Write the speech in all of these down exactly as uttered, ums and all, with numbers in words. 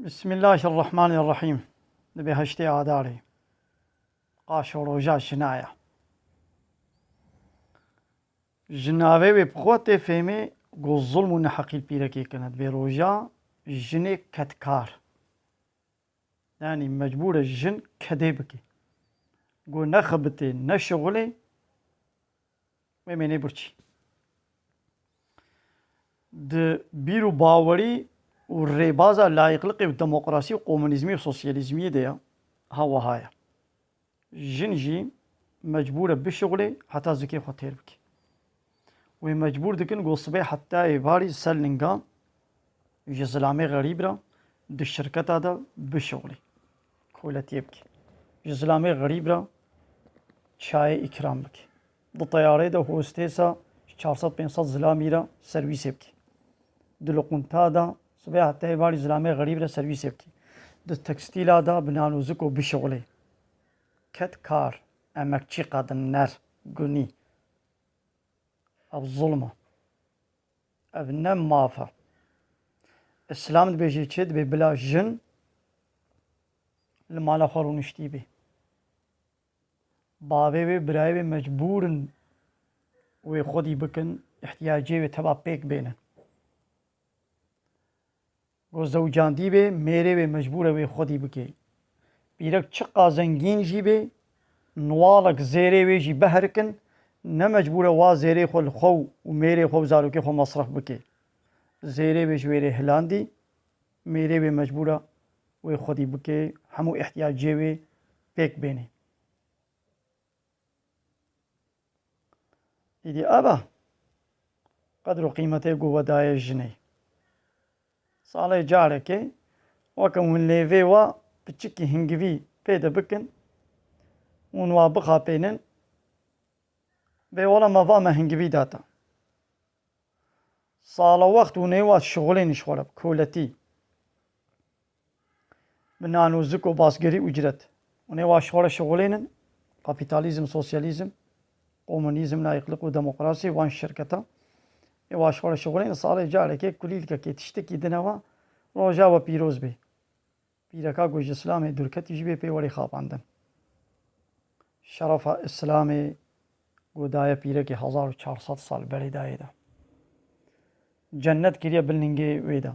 Bismillahirrahmanirrahîm. Dibê heştê Adarê. Qaşo roja jina ye. Ji navê wê bi xwe tê fêmê ku zulm û neheqî li pîrekê kirine. Dibê roja jinê kedkar. Yanî mecbûr e jin kedê bike. Ku nexebitê, neşixulê, wê mênê birçî. Di bîr û bawerî û rêbaza layîqliqê û demokrasî û komunîzmî û sosyalîzmiyê de ya, ha wiha ye. Jin jî mecbûr e bişixulê heta zikê xwe têr bike. Wê mecbûr dikin ku sibê heta êvarî ser lingan ji zilamê xerîb re di şirketa de bişixulê. Koletiyê bike. Ji zilamê xerîb re çayê îkram bike. Di teyareyê de hostesa çar sed pênc sed zilamî re serwîsê bike. Di loqunta de sibê heta êvarî zilamê xerîb re serwîsê bike. Di tekstîla de bi nan û ziko bişixulê. Kedkar, emekçî qadinler, gunî. Ev zulm e. Ev ne maf e. Îslam dibêje çi? Dibê bila jin li mala xwe rûniştî bê. Bavê wê, birayê wê mecbûr in wê xwedî bikin, ihtiyacê wê teva pêk bênin. Ku zewcandî bê, mêrê wê mecbûr e wê xwedî bike. Pîrek çiqa zengîn jî bê, nuwalek zêrê wê jî biherikin, ne mecbûr e wa zêrê xwe li xwe û mêrê xwe û zarokê xwe mesref bike. Zêrê wê ji wê rê hilandî, mêrê wê mecbûr e wê xwedî bike, hemû ihtiyacê wê pêk bênê. Îdî ev e qedr û qîmetê ku we daye jinê. Salê carekê weke hûn lêvê wa piçikî hingivî pê de bikin, hûn wa bixapênin, bê wela me va me hingivî data. Sala wext hûn ê wa şixulên ji xwe re bi koletî, bi nan û zik û basgerî ucret. Hûn ê wa ji xwe re şixulênin, kapîtalîzm, sosyalîzm, komunîzm, layîqlik û demokrasî, wan şirketa. Ê wa ji xwe re şixulênin, salê carekê kulîlkekê tiştekî dine wa, roja we pîroz bê. Pîreka ku ji Îslamê dûrketî jî bê pê werê xapandin. Şerefa Îslamê ku daye pîrekê hezar û çar sed sal berê dayê de. Cennet kiriye bin lingê wê de.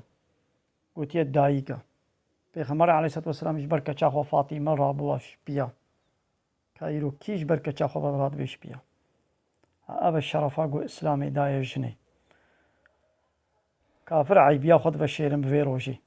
Gotiye dayîka. Pêxemberê aleyhisselatu vesselam ji ber keça xwe Fatîme rabiwa şipiya. Ka îro kî ji ber keça xwe ve radibê şipiya? Ha, ev e şerefa ku Îslamê daye jinê. Kafir eybiya xwe diveşêrin bi vê rojê.